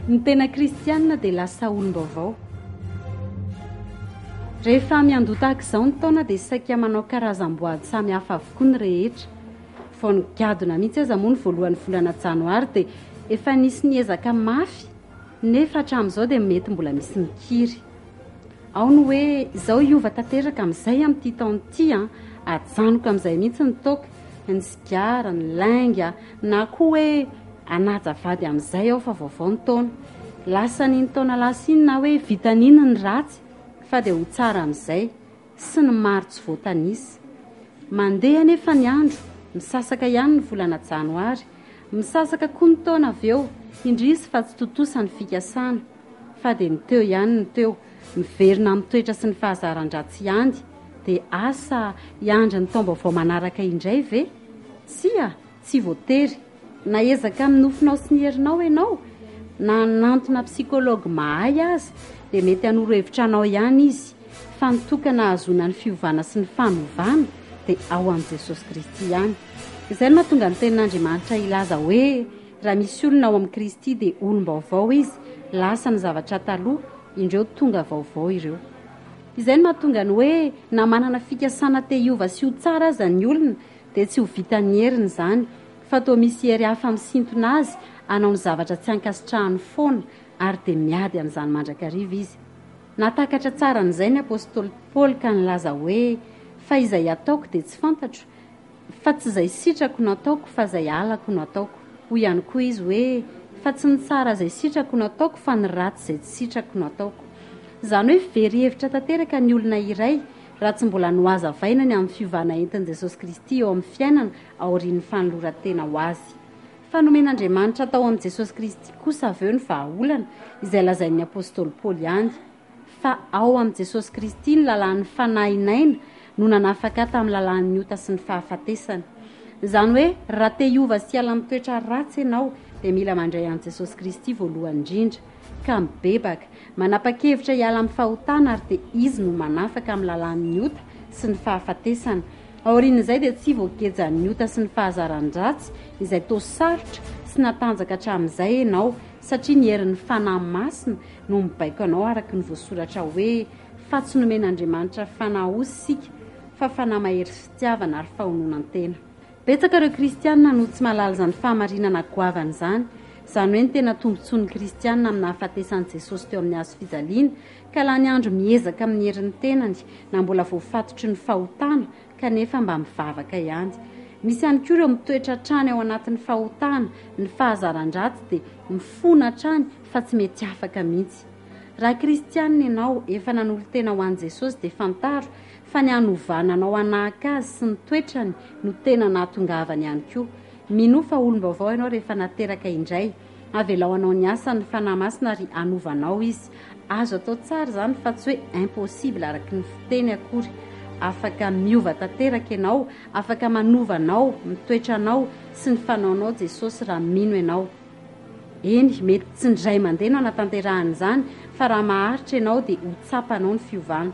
Ny tena kristianina dia lasa olom-baovao. Rehefa miandoha tahaka izao ny taona dia saika manao karazam-boady samy hafa avokoa ny rehetra. Vao nigadona mihitsy aza moa ny voalohan'ny volana janoary dia efa nisy niezaka mafy nefa hatramin'izao dia mety mbola misy mikiry. Ao ny hoe izao hiova tanteraka amin'izay amin'ity taona ity an, ajanoko amin'izay mihitsy ny toaka, ny sigara, ny lainga, na koa hoe hanaja vady amin'izay aho fa vaovao ny taona. Lasan'iny taona lasa iny na hoe vitan'iny ny ratsy fa dia ho tsara amin'izay, sy ny maro tsy voatanisa. Mandeha anefa ny andro, misasaka ihany ny volana janoary, misasaka koa ny taona avy eo, indrisy fa tsy tontosa ny fikasana. Fa dia ny teo ihany no teo, miverina amin'ny toetra sy ny fahazaran-dratsy ihany, dia asa hiandry ny taom-baovao manaraka indray ve? Tsia, tsy voatery. Na hiezaka amin'ny nofinao sy ny herinao ianao, na hanantona psychologue mahay aza, dia mety hanoro hevitra anao ihany izy, fa ny tokana hahazoana ny fiovana sy ny fanovana dia ao amin'i Jesosy Kristy ihany. Izay no mahatonga ny Tenin'Andriamanitra hilaza hoe, Raha misy olona ao amin'i Kristy dia olom-baovao izy, lasa ny zavatra taloha, indreo tonga vaovao ireo. Izay no mahatonga ny hoe na manana fikasana te hiova sy ho tsara aza ny olona dia tsy ho vitan'ny heriny izany fa toa misy hery hafa misintona azy hanao ny zavatra tsy ankasitrahany foana ary dia miady amin'izany mandrakariva izy. Nahatakatra tsara an'izay ny apostoly Paoly ka nilaza hoe fa izay ataoko dia tsy fantatro, Fa tsy izay sitrako no ataoko fa izay halako no ataoko. Hoy ihany koa izy hoe, Fa tsy ny tsara izay sitrako no ataoko fa ny ratsy izay tsy sitrako no ataoko. Izany hoe very hevitra tanteraka ny olona iray raha tsy mbola nohazavaina ny amin'ny fiovana entin'i Jesosy Kristy eo amin'ny fiainana aorian'ny fanoloran-tena ho Azy. Fa nomen'Andriamanitra tao amin'i Jesosy Kristy kosa avy eo ny vahaolana, izay lazain'ny apostoly Paoly ihany. Fa ao amin'i Jesosy Kristy ny lalàn'ny fanahin'aina no nanafaka ahy tamin'ny lalàn'ny ota sy ny fahafatesana. Izany hoe raha te hiova sy hiala amin'ny toetra ratsy ianao dia mila mandray an'i Jesosy Kristy voalohany indrindra, ka mibebaka, manapa-kevitra hiala amin'ny fahotana ary dia Izy no manafaka amin'ny lalàn'ny ota sy ny fahafatesana. Aorian'izay dia tsy voagejan'ny ota sy ny fahazaran-dratsy izay toa sarotra sy natanjaka hatramin'izay ianao satria ny herin'ny Fanahy Masina no mibaiko anao araka ny voasoratra hoe, Fa tsy nomen'Andriamanitra fanahy osa isika, fa fanahy mahery sy fitiavana ary fahononan-tena. Betsaka ireo kristiana no tsy mahalala izany fahamarinana goavana izany, izany hoe ny tena tombontsoan'ny kristiana amin'ny nahafatesan'i Jesosy teo amin'ny hazo fijaliana, ka lany andro miezaka amin'ny herin'ny tenany, na mbola voafatotry ny fahotana, kanefa mba mivavaka ihany. Misy ihany koa ireo mitoetra hatrany ao anatin'ny fahotana, ny fahazaran-dratsy dia mifona hatrany fa tsy mety afaka mihitsy. Raha kristianina ianao, efa nanolo-tena ho an'i Jesosy dia fantaro fa ny hanovana anao hanahaka Azy sy ny toetrany no tena nahatongavany ihany koa. Minoa fa olom-baovao ianao rehefa nateraka indray. Avelao hanao ny asany ny Fanahy Masina ary hanova anao Izy. Azo atao tsara izany fa tsy hoe impossible araka ny fiteny akory. Afaka miova tanteraka ianao, afaka manova anao, ny toetranao sy ny fanaonao Jesosy raha mino ianao. Eny, mety tsy indray mandeha no hanatanterahana izany fa raha maharitra ianao dia ho tsapanao ny fiovana.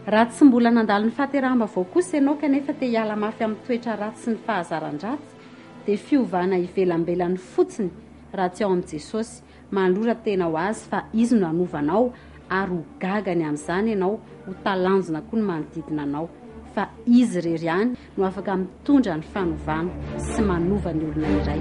Raha tsy mbola nandalo ny fahateraham-baovao kosa ianao kanefa te hiala mafy amin'ny toetra ratsy sy ny fahazaran-dratsy dia fiovana ivelambelany fotsiny raha tsy ao amin'i Jesosy, manolora tena ho Azy fa Izy no hanova anao ary ho gaga ny amin'izany ianao, ho talanjona koa ny manodidina anao fa Izy irery ihany no afaka mitondra ny fanovana sy manova ny olona iray.